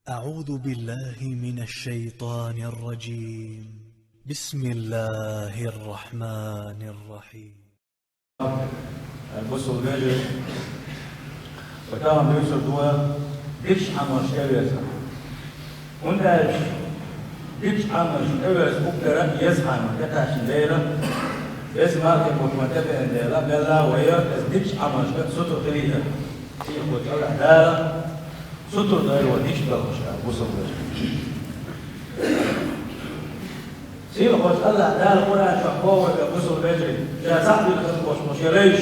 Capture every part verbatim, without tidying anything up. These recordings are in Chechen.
أعوذ بالله من الشيطان الرجيم. بسم الله الرحمن الرحيم. Бусалба вежарий, ва тахана дуьйцур ду вай дикача Ӏамалаш тӀаверза. ХӀунда аьлча дикача Ӏамалаш тӀаверза хӀуттара еза хьайна тӀекхаьчна Дела, еза мархий бутт ма тӀебеана Дела, мелла а вай из дикача Ӏамалашка сутара хилийта. Сийлахьчу Аллахь Дала сутара дойла вай дикача белхашка, бусалба вежарий. Сийлахьчу Аллахь Дала Къуръан чохь боху вайга, бусалба вежарий, ша цхьаъ дина хаза болуш болу шен лайш.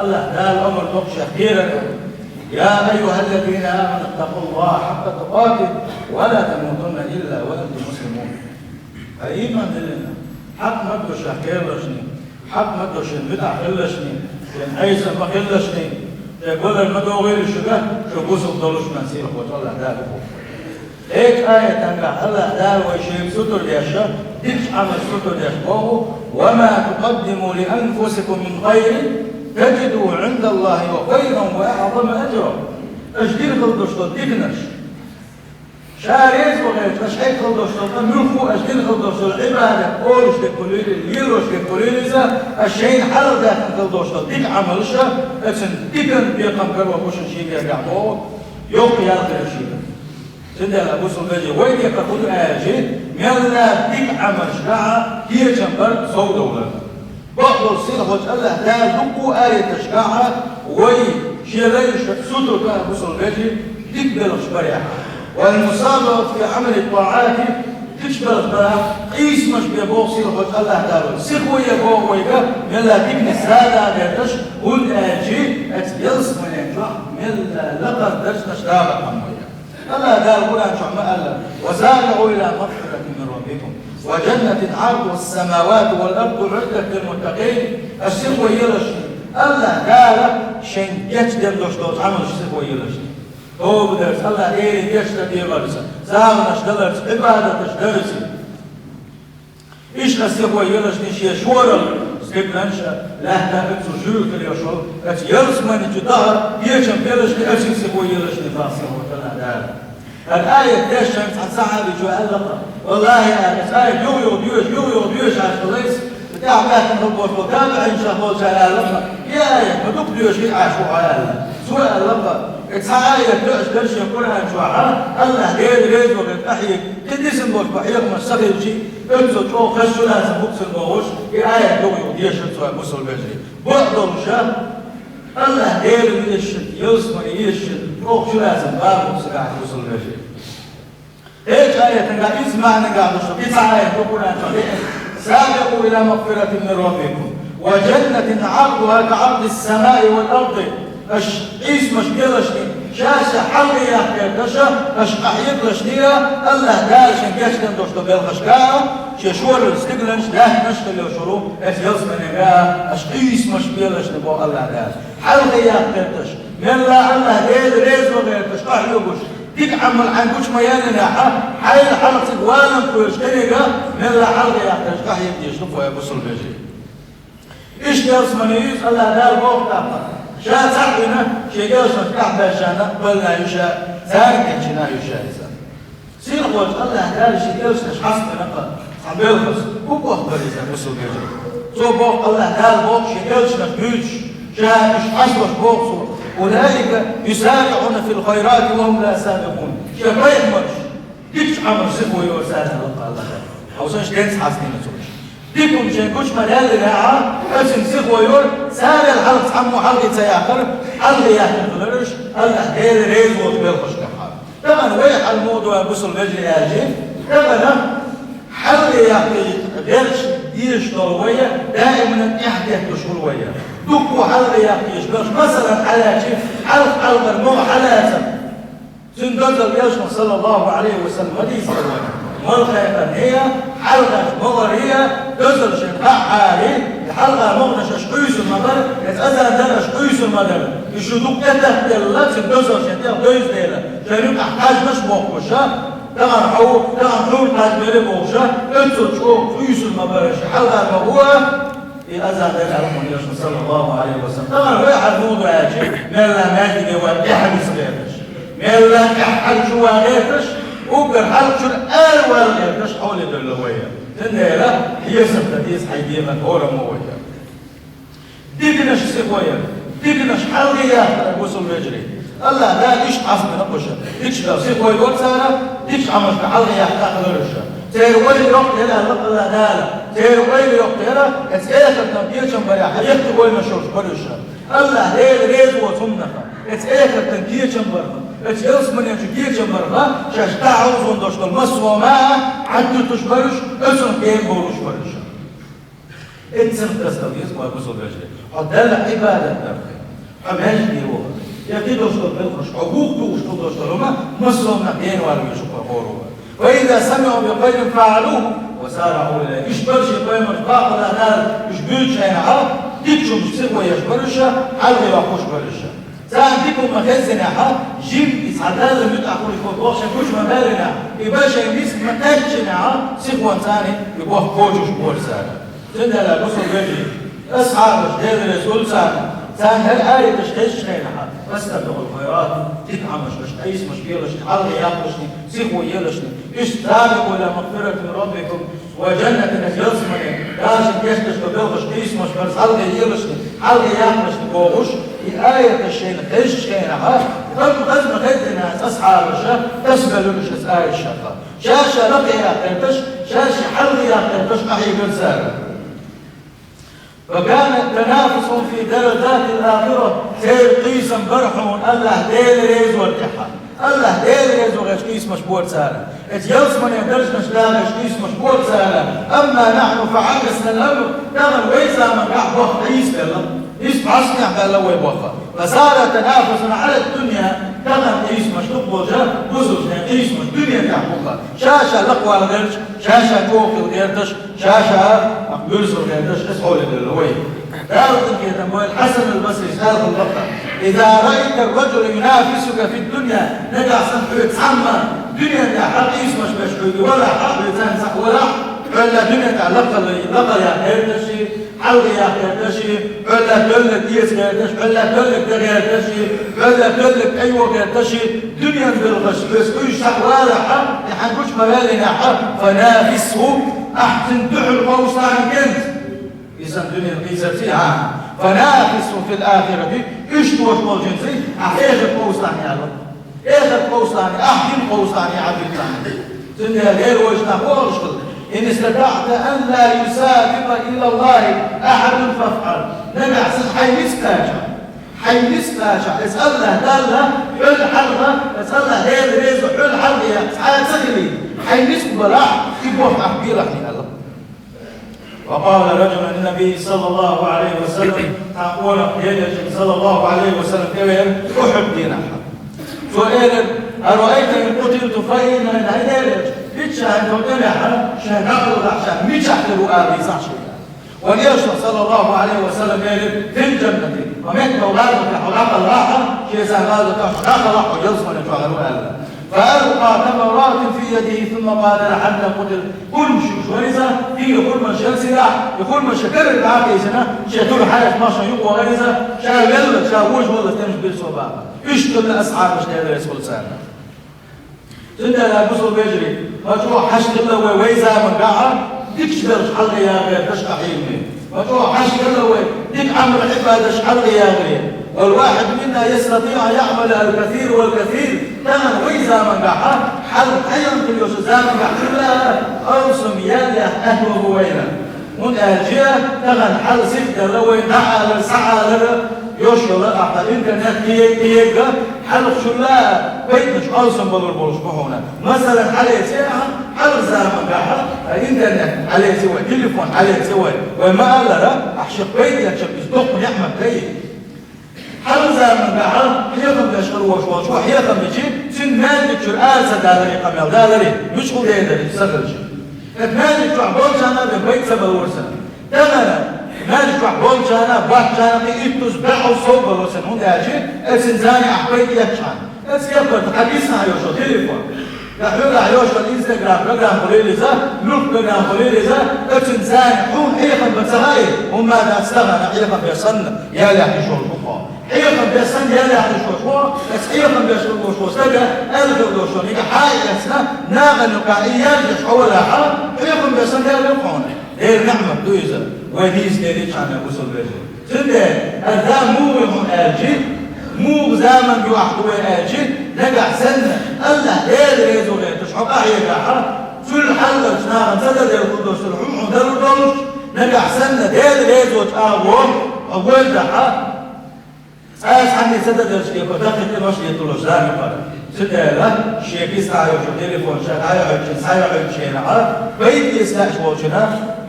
Аллахь Дала омра доккху шех кхерар: «يا أيها الذين آمنوا اتقوا الله حق تقاته ولا تموتن إلا وأنتم مسلمون». Хьан ийман диллина, хьакъ ма ду шех кхералашний, хьакъ ма ду шен муьтӀахь хилалашний, шен Ӏеса ма хилалашний, шен галар ма догӀийла шуьга, шу бусалба долуш ман сийлахьчу Аллахь Дала боху. Кхечу аятангахь Аллахь Дала вай шайга сутара деш, дикачу Ӏамалш сутара деш боху: «وما تقدموا لأنفسكم من خير تجدوه عند الله هو خيرا وأعظم أجرا». Аша дина хила долуш долу диканаш, ша реза ван гӀерташ, аша хьекхала долуш долу, ткъа муьлхха аша дина хила долуш долу Ӏибадат, олуш дерг хуьлийла, лелош дерг хуьлийла иза, аша шайна хьалха даьккхина хила долуш долу дика Ӏамалш, оцу дикан бекхам каро бу шуна шен гергахь боху, йоккха ял хир ю шена. Цундела, бусалба вежарий, вай декхар хӀун ду аьлча, мелла дика Ӏамалшкахь кечам бар совдовлар. Бакъдолуш сийлахьчу Аллахь Дала дуккха а аяташкахь вай шен лайшна сутара ду, бусалба вежарий, дика белхаш барехь. «والمسارعة في عمل الطاعات», дикачу белхаш барехь, къийсамаш бе боху сийлахьчу Аллахь Дала. Сиха вай е боху вайга, мелла диканаш сада а гӀерташ, хӀунда аьлча оцу ялсаманин чохь мелла лакхара даржаш дагӀар хьан вай. Аллахь Дала Къуръан чохь ма аьлла: «وسارعوا إلى مغفرة من ربكم وجنة عرضها السماوات والأرض أعدت للمتقين». Аша сиха вай елаш, Аллахь Дала шайн гечдина долуш долчу Ӏамалш сиха вай елаш. Тоба дарца, Аллахь Деле гечдар дехарца, сагӀанаш даларца, Ӏибадаташ дарца. Иштта сиха вай елаш шен шорал стигланаш, лаьттан оцу жуьгталеш волу, оцу ялсамани чу дахар кечам белаш, оцу сиха вай елаш бах сиха вай Аллахь Дала. ХӀара аят дешшехь цхьана сахьабичо аьлла-кха: «Валлахьи, — аьлла, — оцу аят юха-юха доьшу, юха-юха доьшу Ӏаш хилла иза». ТӀаьхьа баьхкина хилла болчу табиӀинчех болчара аьлла-кха: «Е аят ма дукха доьшу Ӏаш ву хьо», — аьлла. Цо аьлла-кха: «Э, цхьа аят доьшуш дара шен Къуръан чохь, Аллахь Дела реза ван гӀерта къахьега, кхин дисина болчу хьехамаш ца хилча, оццул чӀогӀа хаза чулацам бу цуьнан», — бохуш, и аят юха-юха дешира цо, бусалба вежарий. Бакъдолуш, Аллахь Дела везачу, ялсамани езачу чӀогӀа чулацам бу цигахь, бусалба вежарий. Кхечу аятангахь, иза маьӀнангахь долуш, и цхьа аят ду Къуръан чохь: «سارعوا إلى مغفرة من ربكم وجنة عرضها كعرض السماء والأرض». Аша къийсамаш белашний, ша-ша хьалхе яккха гӀерташ, аша къахьегалашний, Аллахь Дала шайн гечдина долуш долу белхашкахь, шен шорал стигланаш, лаьттанаш а хилла йолуш волу оцу ялсаманин гӀа, аша къийсамаш белашний боху Аллахь Дала. Хьалхе яккха гӀерташ, мелла Аллахь Дела реза ван гӀерташ къахьоьгуш, дика Ӏамал хьайн гучу ма-яьллинехь, хьайна хьалха цига валам кхоьруш кхерийга, мелла хьалхе яккха гӀерташ къахьега дезаш ду-кх вай, бусалба вежарий. Иштта ялсамани ю иза, Аллахь Дала боху тӀаккха: «Ша цхьаъ вина, шен элчанаш тӀаьхьабаьжчарна а баллина ю ша, царна кечйина а ю ша иза». Сийлахьчу Аллахь Дала шен элчанаш хьаставина-кха цхьана белхаца, хӀун боху бара иза, бусалба вежарий? Цо боху, Аллахь Дала боху шен элчанаш дуьйцуш, ша уьш хьаставеш боху цо: «أولئك يسارعون في الخيرات وهم لها سابقون». Шен пайхамарш дикачу Ӏамалш сиха вай йора царел, аьлла-кха Аллахь Дала. Хьовсал, ден хьаставина цо уьш. Дика хӀума шайн гучу ма-яьллинехь, оццул сиха вай йора, царел хьалха цхьаммо хьалхе ца яьккхира, хьалхе яьккхина хилар уьш, Аллахь Дела реза волчу белхашкахь. Тахана вай хьал муха ду, бусалба вежарий, аьлча, тахана хьалхе яккха гӀерташ дезаш долу вай, даиманна тӀаьхьа детталуш хуьлу вай. Дуккха хьалхе яккха езаш белхаш, масалан, хьалаьцча, хьалха-хьалхара могӀа хьалаьцна. Цуьнан дозалла элчано, саллаллаху Ӏалайхи ва саллам, хьадис ду вайна: малхайкхарний, хьалхарчу могӀарий дозалла шайн хьаъ хьари, и хьалха могӀанаш аша къуьйсур ма бара, иза азан дар аша къуьйсур ма дара. И шу дукха тӀетаттаделла, цуьнан дозалла шайн тӀехь девза дела, шайн юкъахь кхажнаш а бохкуш, тахана хьо ву, тахана хьуна кхаж бер бохуш, оццул чӀогӀа къуьйсур ма бара аша, хьалха могӀа. И азан дар аьлла элчано, саллаллаху Ӏалайхи ва саллам. Тахана вай хьал муха ду аьлча, мелла маьждиге вай тӀаьхьа виса гӀерташ. Мелла тӀехь хьал чу ван гӀерташ, уггар хьал чура ара ван гӀерташ хьоле девлла вай. Цундела хьесап дан деза хьай дегӀан хӀораммо вай. Диканаш сихо яр, диканаш хьалхе яккхар, бусалба вежарий. АллахӀ Дала иштта хьаст дина уьш. Дикача сихо йора цара, дикача Ӏамашка хьалхе яккха хилар уьш. Церан ойла йоккха яр, АллахӀ Дала. Церан ойла йоккха яр, эца эхартан кечам барехь, хьаехта ойланаш йолуш бар уьш. АллахӀ Дела реза воцу хӀуманах, эца эхартан кечам барах, эца ялсаманен чу кечам барах, шаьш дӀахьовзон долуш долу массо а хӀума Ӏаддуьтуш бар уьш, оцунах гена бовлуш бар уьш. Эццанах тасадала деза, вай бусалба вежарий. Хьо Далла Ӏибадат дар хир. Хьо маьждиге вахар. Я кхидолуш долу белхаш, хьо вукху тухуш хила долуш долу хӀума, массо а хӀуманах гена вала везаш ву хьо хӀора вара. فإذا سمعوا بخير فعلوه وسارعوا إليه. Иштта бар шен пайхамарш баккъалла дара, уьш буьйцучу хенахь, дикачу хӀуманаш сихо еш бар уьш, хьалхе йоккхуш бар уьш. Царна дика хӀума хезнехь, жимма иза хьан Далла муьтӀахь хуьлуш болу боху шайн гучу ма-баьллинехь, и бан шайн миска ма-кхаьччинехь, сихонца царна и боху кочуш бора цара. Цундела, бусалба вежарий, асхьабаш, Дела реза хуьлда царна, царна хӀара аяташ хезчу хенахь, فاستبقوا الخيرات, дика Ӏамаш, къийсамаш белашна, хьалхе яккхалашна, сихо елашна, иштта سابقوا إلى مغفرة من ربكم وجنة, ялсамане, Дала шайна гечдеш долу белхаш, къийсамаш, барт хьалхе елашна, хьалхе яккхалашна бохуш, и аяташ шайна хезчу хенахь, хаза, хаза ма-хеззинехь, асхьабаш тасабелира уьш оцу аяташах. Ша-ша лакхе яккха гӀерташ, ша-ша хьалхе яккха гӀерташ къахьийгира цара. وكان تنافسهم في درجات الآخرة, церан къийсам бара хьуна АллахӀ Дела реза вар тӀехь. АллахӀ Дела реза вахь къийсамаш бора цара. Эца ялсаманен даржанаш дагӀеш къийсамаш бора цара. أما نحن فعكسنا الأمر, тахана вай заманахь боху къийсабелла. Иза бӀаьстенехь баьлла вай боху. فصار تنافسنا على الدنيا, тахана къийсамаш дукха болча, бусалбанийн къийсамаш дуьнен тӀехь бу-кх. Ша-ша лакхвала гӀерташ, ша-ша чӀогӀа хила гӀерташ, ша-ша, а, буьрсал гӀерташ, иза хьоле девлла вай. Дала къинхетам бойла, Хьасан ал-Басрис аьлла хилла-кх: إذا رأيت الرجل ينافسك في الدنيا, нагахь санна хьоьца цхьамма дуьнен тӀехь къийсамаш беш хьоьга валахь, хьоьца цхьаьна валахь, хьол дуьнен тӀехь лакхал-, лакхал яккха гӀерташ, хьалхе яккха гӀерташ, хьол тоьлларг эца гӀерташ, хьол тоьлларг дан гӀерташ, хьол тоьлларг тӀейогӀа гӀерташ, дуьненан белхаш хьоьца уьш схьа а валахь, и хьайн гучу ма-ваьллинехь, فنافسه, ахь цунна дуьхьал къовсалахь кӀезиг. Иза дуьненан къийсарций, хьа? فنافسه في الآخرة, уьш тоьшалла болчуьнций ахь эхарт къовсалахь аьлла. Эхарт къовсалахь, ахь дин къовсалахь, ахь дин къовсалахь. Цундела Дела вайшинна бохуш хилла: إن استطعت أن لا يسابق إلى الله أحد فافعل. Нагахь санна хьайн ницкъ кхачахь, хьайн ницкъ кхачахь, иза АллахӀ Далла хьол хьалха, иза АллахӀ Дела реза хьол хьалха яц, цхьа а ца хилийта, хьайн ницкъ балахь, и боху ахь белахь аьлла. وقال رجل للنبي صلى الله عليه وسلم, цхьа къонах Делан Элчанна, саллаллаху Ӏалайхи ва саллам, тӀевеара Ухьуд дийнахь. Цо элира: أرأيت إن قتلت فأين أنا؟ ХӀай Делан Элча, хӀинца ша хьуна тӀевеахь, ша дӀакхалхахь, ша мичахь хир ву ала дийцахь шуна. Вайн Элчано, саллаллаху Ӏалайхи ва саллам, элира: في الجنة. Ма меттахь гӀазотехь хьо дӀакхалхахь, шен сан гӀазотехь хьо дӀакхалхахь, хьо ялсаманен чохь хир ву аьлла. فألقى تمرات في يده ثم قاتل حتى قتل. Хурмаш вара иза, и хурмаш яра цигахь, и хурмаш карара дӀакъийсина, шен тур хьаьжча машан юкъа вахара иза, ша велла, ша вожаваллалц тӀемаш бира цо баха. Иштта хилла асхьабаш, Дела реза хуьлда царна. Цундела, бусалба вежарий, ма чӀогӀа хьашт хилла вай, вай заманахь дикачу белхаш хьалхе яха гӀерташ къахьийгина. Ма чӀогӀа хьашт хилла вай, дика Ӏамал-Ӏибадаташ хьалхе яхаре. والواحد منا يستطيع أن يعمل الكثير والكثير. Тахана вай заманахь, хьал хьаьнга хила йолчу заманахь хилла, алсам ял яха аьтто бу вайна. ХӀунда аьлча тахана хьал сиха делла вай, дӀа алар, схьа алар, йош йолу ахьа интернет кхе-, кхеерг, хьалхашулла пайданаш алсам балур болуш бу хьуна. Масалан, хьалеца ахьа, хьалха заманахь, а, интернет хьалеца вай, телефон хьалеца вай, вай ма-аллара, ахьа шех пайда эцча, иза доккха неӀмат дай. Хьалха заманахь хьехам беш хир волуш волчо хьехам бичи, цуьнан маьждиг чуьра ара ца даларе, къамел даларе, муьлхха дер дара иза ца хилча. Оцу маьждиг чохь болчарна бен пайда ца балура цунна. Тахана маьждиг чохь болчарна, боцчарна кхин иттаза, бӀозза сов балура цунна, хӀунда аьлча оцу цуьнан зани ахь пайда эцча хьан. Оцу кепара тхан дисна йолуш йолу телефон, я хьоьгахь йолуш йолу Instagram программа хуьлийла иза, муьлхха программа хуьлийла иза, оцу цуьнан зани хьуна хьехам бан ца хаий, хӀумма дац тахана хьехам беш санна, ял яхьа йиш йолуш ву хьо. Хьехам бесан ял яхаш волча, ас хьехам беш хила волча стага аьлла хила долаш, нагахь хьаэцна, нахана юкъа и ял деш хьо валахь, хьехам бесан ял ю хьона. Дера ниӀмат ду иза, вай нийса дерригачарна, бусалба вежарий. Цундела, хӀара зама муха ю хьона аьлча, муха заман ю ахь ду вай аьлча, нагахь санна, АллахӀ Дела реза ву хеташ хьо къахьегахь, цул хьалхарча нахана ца дан делла хӀама долаш, хьона далур долаш, нагахь санна Дела реза воацача агӀо хьо вожахь, цкъа а цхьанне ца дан делча кепара, даккхий къинош леталуш зама ю хӀара. Цудухьа шен киса тӀа йолча телефон ша дӀайохьийтача, схьайохьийтача хенахь, пайда эца лаьаш волчунна,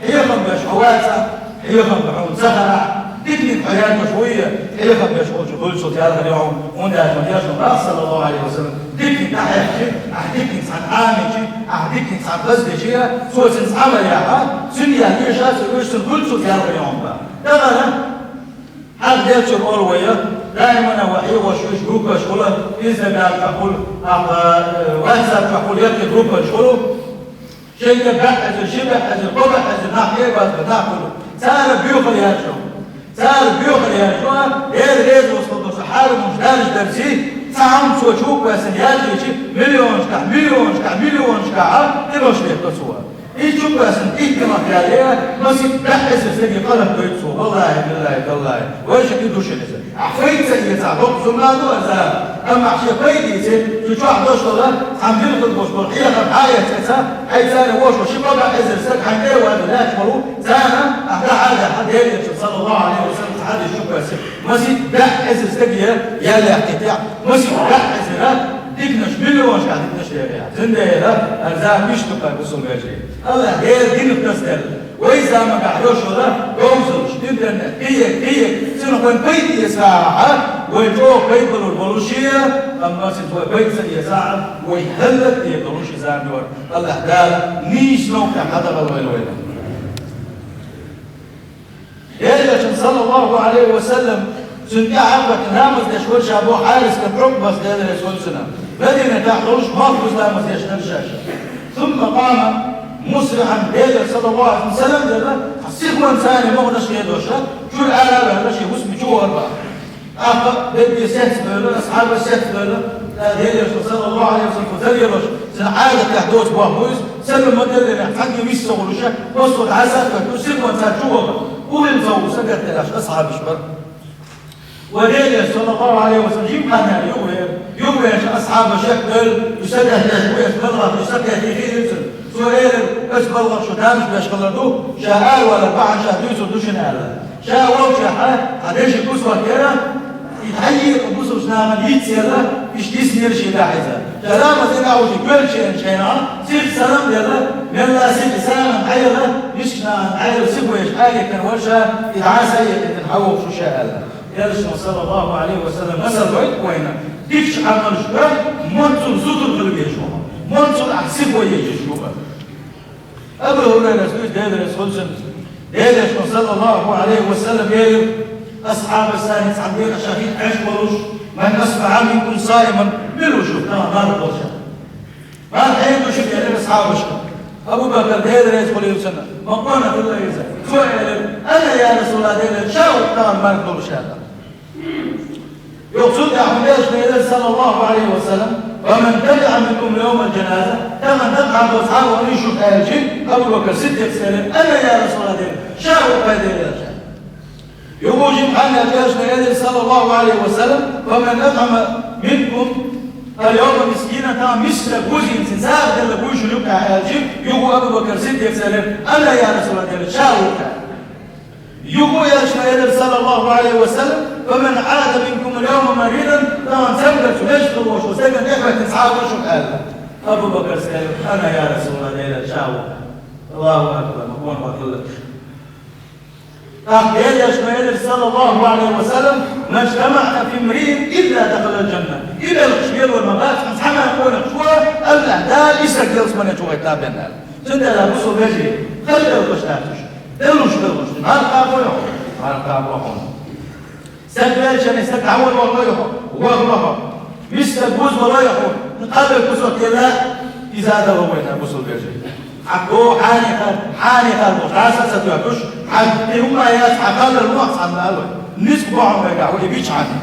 хьехам беш хьо вацахь, хьехам ба хьона ца хаарахь, диканиг хьо яздеш вуй, хьехам беш волча хуьлцал ялхар ю хьона, хӀунда аьлча вай Элчано аьлар, саллаллахӀу Ӏалайхи ва саллам, диканиг дӀахьехча, ахь диканиг цхьанна Ӏамийча, ахь диканиг цхьанна хаза дича, цо цунца Ӏамал яхь, цунна яхь йоьшац, уьш цун хуьлцал ялхар ю хьона ба. Тахана хьагӀ делчура олу вай, даимана вай хьехош йолчу группаш хуьлу, Instagram чохь хуьлу, ахьа, э, WhatsApp чохь хуьлу, яккхий группаш хуьлу. Шайга баьхьазар, ши баьхьазар, кхо баьхьазар нах кхебац, нах хуьлу. Цара боьхар яьлла ю. Цара боьхар яьлла ю, Дела реза воцу хӀума ду со хьарамаш даржа дарзий, цхьа хӀума цо чу а кхоьссина яздича, миллионашкахь, миллионашкахь, миллионашкахь а къинош летадо цо. Иза чу кхоьссина, итт кило яьлла, масех баьхьазар стаге къа латадойту цо, валлахӀи, биллахӀи, таллахӀи. Вайша и ду шуна иза. Ахь пайда ца эцахь, доккха зулам ду иза. Амма ахь шен пайда эций, цу чохь долуш долу, цхьана билггал болуш болу хьехам хьаэца, хьайн цара вошо ши-кхо баьхьазар стаг хьайн тӀе а ваьлла лаьтташ волу, царна ахь дӀахьажахь, Делан Элчано, саллаллахӀу Ӏалайхи ва саллам, хьадис чу кхоьссина. Масех баьхьазар стаге ял яьккхийтахь, масех баьхьазар диканаш, миллионашкахь диканаш лелахь. Цундела хӀара зама иштта ду, бусалба вежарий. АллахӀ Дела динах тасаделла. Вай заманахь йолуш йолу говзаллаш, интернет, кхин, кхин, цунах вайн пайда эца лаахь, вай чӀогӀа пайда балур болуш, амма цуьнца вай пайда ца эцахь, вай хӀаллакдер долуш зама ю хӀара. АллахӀ Дала нийса новкъа хьадахалойла вайна. Делан Элчано, саллаллахӀу Ӏалайхи ва саллам, цуьнан тӀаьхьа а ваьлла, ламаз деш вара ша боху Хьарис бин Ӏукъбас, Дела реза хуьлда цунна. Мадинатехь долуш мохк буза ламаз деш дара ша. Сумма къама мусриӀан, Делан Элчано, саллаллахӀу Ӏалайхи ва саллам, делла, сихонца цхьана мохк деш хедош, чуьра ара а ваьлла, шен хӀусаме чу вахара боху. ТӀаккха дерриге сецбевлла, асхьабаш сецбевлла, Делан Элчано, саллаллахӀу Ӏалайхи ва саллам, кху ца лелош, цуьнан Ӏадатехь доцу боху иза, салам ма-деллинехь, цхьаьнгге вист ца хуьлуш, массо а дӀасахьоьттуш, сихонца чу ваха, къуьйсуш ца ву, сагатделларш асхьабаш бара. Вайн Делан Элча, саллаллахӀу Ӏалайхи ва саллам, жима хан яьлла юхавеара. Юхавеача, асхьабаш шекдевлла, уьш сагатдеш бу, ас балхахь уьш сакхетий хиира цунна. Цо элира: «Ас балхахь шу тамаш беш хилар ду, ша аравалар бахьана ша дуьйцур ду шуна», – аьлла. Ша волчохь, цхьа дешан кусок яра, и дӀайийра бусалба нахана йицъелла, иштта йиснера шен дагахь иза. Ша ламаз дина а вуьйжий, коьртачу хенахь, сиха салам а делла, мелла а сиха сагӀина дӀаелла, мискачу нахана дӀаелла, сиха веш, къегина вара ша, и дӀа а ца йитина, хьан вогӀуш ву ша аьлла. Элчано, саллаллахӀу Ӏалайхи ва саллам, масал гойту вайна, дикачу Ӏамалшкахь моццул зудур хила везаш ву, моццул ахь сиха ван езаш ву. Абу ХӀурайрас дуьйцу, Дела реза хуьлда цунна, Делан Элчано, саллаллахӀу Ӏалайхи ва саллам, элира, асхьабашца цхьана дийнахь ша хӀинца Ӏаш волуш: «Ман асбахьа минкум саиман», мила ву шух тахана марха долуш? Марха хьенан ду шуьга, элира асхьабашка. Абу Бакр, Дела реза хуьлийла цунна, ма къона хилла иза. Цо элира: «Ана, я РасулаллахӀ», – элира, «ша ву тахана марха долуш», – аьлла. Юха цул тӀаьхьа Элчано элира, саллаллахӀу Ӏалайхи ва саллам: «Ва ман табиӀа минкум ал-йовма ал-джаназа», тахана дакъа хьалха цхьа а вахана шух аьлча, Абу Бакр Сиддикъас элира: «Ана, я РасулаллахӀ», – элира, «ша ву-кх», – элира. Юха жима хан яьлча Элчано элира, саллаллахӀу Ӏалайхи ва саллам: «Ва ман атӀама минкум ал-йовма мискинан», тахана мискачу стаг вузийна, цунна сагӀа делла буй шуна юкъахь аьлча, юха Абу Бакр Сиддикъас элира: «Ана, я РасулаллахӀ», – элира, «ша ву-кх». Юха Элчано элира, саллаллахӀу Ӏалайхи ва саллам: «Ва ман Ӏада минкум ал-йовма маридан», тахана цамгарца вешан хилла волчу стагана тӀехӀоьттина цхьа а ву шух аьлла. Абу Бакрас элира: «Ана, я РасулаллахӀ», – элира, «ша ву». АллахӀу акбар, ма къона хилла. ТӀаккха Делан Элчано элира, саллаллахӀу Ӏалайхи ва саллам: «Ма ижтамаӀна фи мриин илла дахалал джанна». И белхаш лелор ма бац хьуна цхьа а къонахчо, АллахӀ Дала и стаг ялсамане чу гӀайттабенна аьлла. Цундела, бусалба вежарий, хала белхаш дац уьш. Деллуш белхаш. Марха кхаба йо хьо? Марха кхаба хьуна. Стаг ваьлча, стаг дӀавала вахалой хьо? Вахало хьо. Миска стаг вузавалой хьо? Кхаллал кусок елла, иза а дала вайна, бусалба вежарий. Хьан го хьанехар, хьанехар бохуш, дӀаса а ца тоьхуш, хьан тӀе хӀума яц, хьан кхаллал мохь цхьанна алой. Ницкъ бохьун вайгахь вай бичхьана.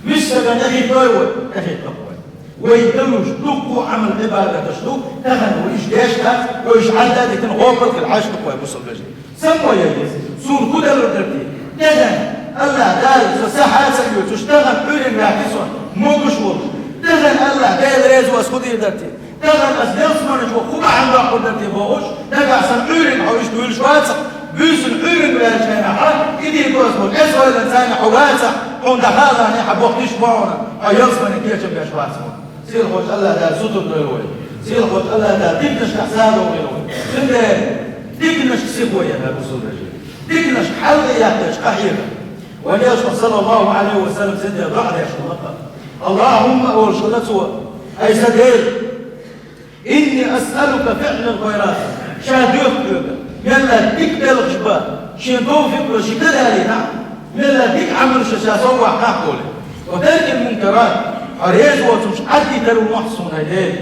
Миска тӀехӀиттор вай, тӀехӀиттор вай. Вай далуш дуккха Ӏамал-Ӏибадаташ ду, тахан вай уж деш дац, вай уж Ӏадда дитина гӀопал хила хьаштух вай, бусалба вежарий. Саммо яйес, сона хӀу далур дар те? Тахан АллахӀ Дала со сахьа ца оьцуш, тахан Ӏуьйренга ваьхки со, могуш волуш. Тахан АллахӀ Дала реза вас хӀу дийр дар те? Тахан ас ялсамане чу хӀу бахьана доккхур дар те бохуш, нагахь санна Ӏуьйренга хьо иштта вуьйлуш вацахь, буьйсанна Ӏуьйренга ваьллачу хенахьа, и дийр доцу болу эс вайлан царна хьо вацахь, хьуна дӀахаалахьа хьан боху диш бохьуна, хьо ялсамане кечам беш вацахь. Сийлахьчу АллахӀ Дала сутара дойла вай. Сийлахьчу АллахӀ Дала диканашкахь садогӀийла вай. Цундела диканашка сихо яха бусалба вежарий. Диканашка хьалха яхтечу къахьега. Вайн Элчано, саллаллаху Ӏалайхи ва саллам, цундела доӀа деш хилла-кх. АллахӀумма, олуш хилла цо, ай сан Дела, «Инни асъалука фиълал хайрат», ша доьху хьоьга, мелла дика белхаш бан шен товфикъ ло ши кадалина, мелла дика Ӏамалш ша совгӀат хьакхоле. «Ва таркил мункарат», хьо реза воцурш Ӏаддитар лохьа суна, хьай Дела.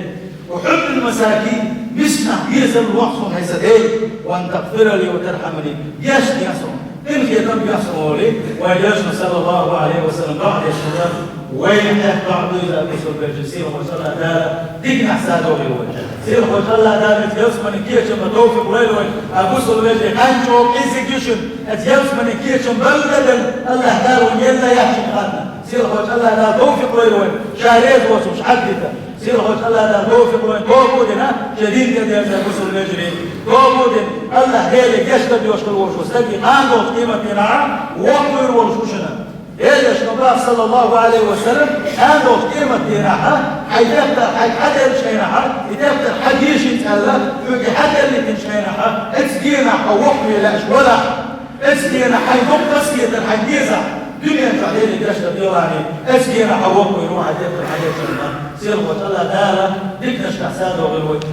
«Ва хьуббил масакин», мисканах безар лохьа суна, хьай сан Дела. «Ва ан тагфира ли ва тархьамни», гечдехьа суна. Къинхетам бехьа суна олий, вайн Элчано, саллаллаху Ӏалайхи ва саллам, доӀа деш хилла, вайна тӀехь доӀа дуьйцу бусалба вежарий, сийлахьчу АллахӀ Дала диканахь садогӀийла вай. Сийлахьчу АллахӀ Дала оцу ялсамане кечам бан товфикъ лойла вайна, а бусалба вежарий, кхин чӀогӀа кӀеззиг ю шуна, оцу ялсамане кечам балла дан АллахӀ Дала вайна елла яхча ханна. Сийлахьчу АллахӀ Дала товфикъ лойла вайна, ша реза воцурш Ӏаддита. Сийлахьчу АллахӀ Дала товфикъ лойла, тоба а дина, шен дин тӀе дерза бусалба вежарий. Тоба а дина, АллахӀ Деле гечдар доьхуш хила волуш ву стаг, кхана долчу къематдийнахь воккхавер волуш ву шуна. Элчано боху, саллаллаху Ӏалайхи ва саллам, кхана долчу къематдийнахь, хьайн тептар хьайга хьаделлачу хенахь, и тептар хьан дешина цӀаьлла, хьоьга хьаделлийтинчу хенахь, оцу дийнахь хьо воккхаве лаьаш валахь. Оцу дийнахь хьайн дукха хазахетар хьайна дезахь, дуьнен чохь Деле гечдар делахь, оцу дийнахь хьо воккхавер ву хьайн тептар хьаделлачунна. Сийлахьчу АллахӀ Дала диканашкахь садогӀийла вай.